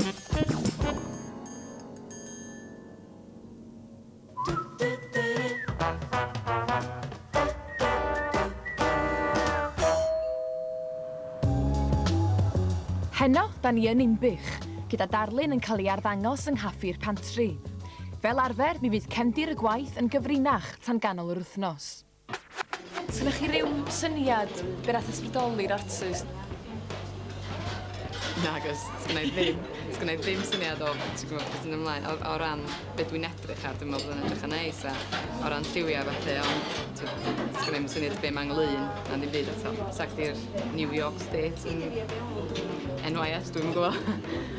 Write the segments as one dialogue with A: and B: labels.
A: Heno, da ni yn Ninbych, gyda darlun yn cael ei arddangos yng nghaffi'r pantri. Fel arfer, mi fydd cefndir y gwaith yn gyfrinach tan ganol yr wythnos. Sgynnoch chi ryw syniad be nath ysbrydoli'r artist?
B: Nagos, sgynna i ddim. Sgynna i ddim syniad o, ti'n gwbod, beth sy'n ymlaen. O, o ran be dwi'n edrych ar, dwi'n meddwl bod o'n edrych yn neis, a o ran lliwiau a felly, ond sgynna i'm syniad be mae'n lun, na ddim byd eto. Sa chdi'r New York State yn NYS, dwi'm yn gwybod.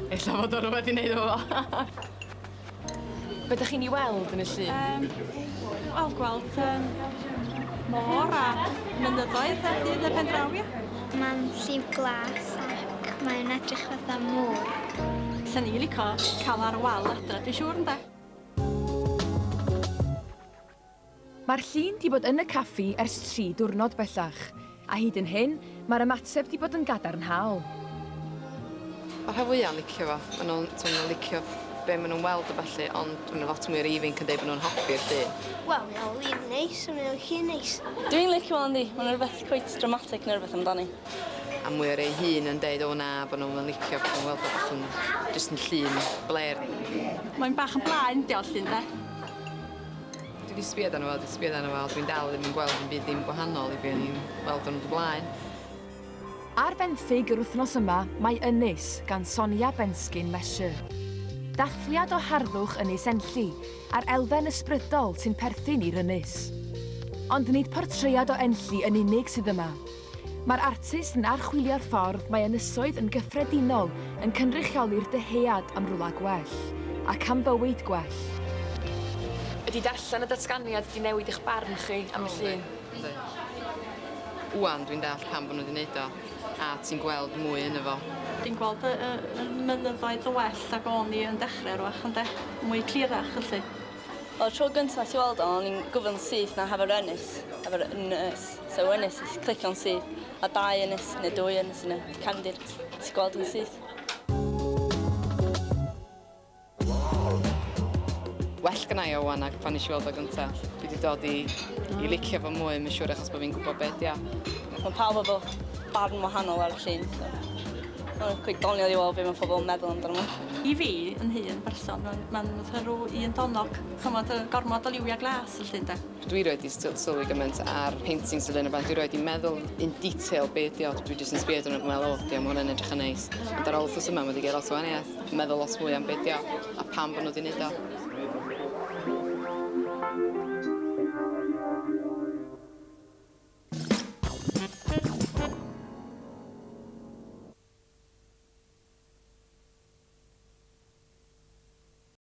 B: Ella fod o rhywbeth i wneud efo fo.
A: Be 'dach chi'n 'i weld yn y llun?
C: Yym wel gweld yym môr a mynyddoedd a hyd y pen draw ia?
D: Ma'n lliw glas ac mae'n edrych fatha môr.
C: Sa'n i licio ca'l ar wal adra dwi siŵr ynde?
A: Mae'r llun 'di bod yn y caffi ers tri diwrnod bellach, a hyd yn hyn, mae'r ymateb 'di bod yn gadarnhaol.
B: Mae'r rhan fwya' yn licio fo. Ma' nhw'n t'mo' ma' nhw'n licio be' ma' nhw'n weld a ballu ond ma' 'na lot mwy o'r ifinc yn deud bo' nhw'n hoffi'r llun.
D: Wel mae o'n lun neis a mae o'n llun neis.
E: Dwi'n licio fo yndi, ma' 'na rwbeth cweit dramatic ne' rwbeth amdani.
B: A mwy o rei hŷn yn deud o na bo' nhw'm yn licio bo' nhw'n weld o bach yn jyst yn llun blêr.
C: Mae'n bach yn blaen 'di o'r llun 'de?
B: Dwi 'di sbiad arno fo, dwi 'di sbiad arno fo, dwi'n dal ddim yn gweld dim byd ddim gwahanol i be' o'n i'n weld diwrnod o blaen.
A: Ar fenthyg yr wythnos yma mae Ynys gan Sonia Benskin Lesher. Dathliad o harddwch Ynys Enlli a'r elfen ysbrydol sy'n perthyn i'r ynys. Ond nid portread o Enlli yn unig sydd yma. Mae'r artist yn archwilio'r ffordd mae ynysoedd yn gyffredinol yn cynrychioli'r dyhead am rywle gwell, ac am fywyd gwell. Ydy darllen y datganiad 'di newid eich barn chi am y llun?
B: Yndi. Ŵan dwi'n dallt pam bo' nhw 'di neud o, a ti'n gweld mwy yno fo.
C: Dwi'n gweld y y y mynyddoedd yn well nag o'n i yn dechre rwach ynde? Mwy clirach felly.
E: Wel, tro gynta nes i weld o, o'n i'n gwybod yn syth na hefo'r ynys, hefo'r ynys. So ynys, nes i clicio'n syth, a dau ynys neu dwy ynys yn y cefndir, nes i gweld yn syth.
B: Well gynna i o ŵan nag pan nes i weld o gynta. Dwi 'di dod i i licio fo mwy, mae'n siŵr achos bo' fi'n gwbod be' 'di o.
E: Ma' pawb efo barn wahanol ar y llun, so ma'n cweit doniol i weld be' ma' pobol yn meddwl amdano fo.
C: I fi, yn hun berson, ma'n ma'n fatha rw un donog, ch'mod yy gormod o liwia glas felly ynde?
B: Dwi rioed 'di sylwi gymaint ar paintings y lun o'r blaen. Dwi rioed 'di meddwl in detail be' ydi o. Dwi jyst yn sbio arno fo a me'wl o ia ma' hwnna'n edrych yn neis. Ond ar ôl wthnos yma ma' 'di gneud lot o wanieth. Meddwl lot mwy am be' 'di o a pam bo' nw 'di neud o.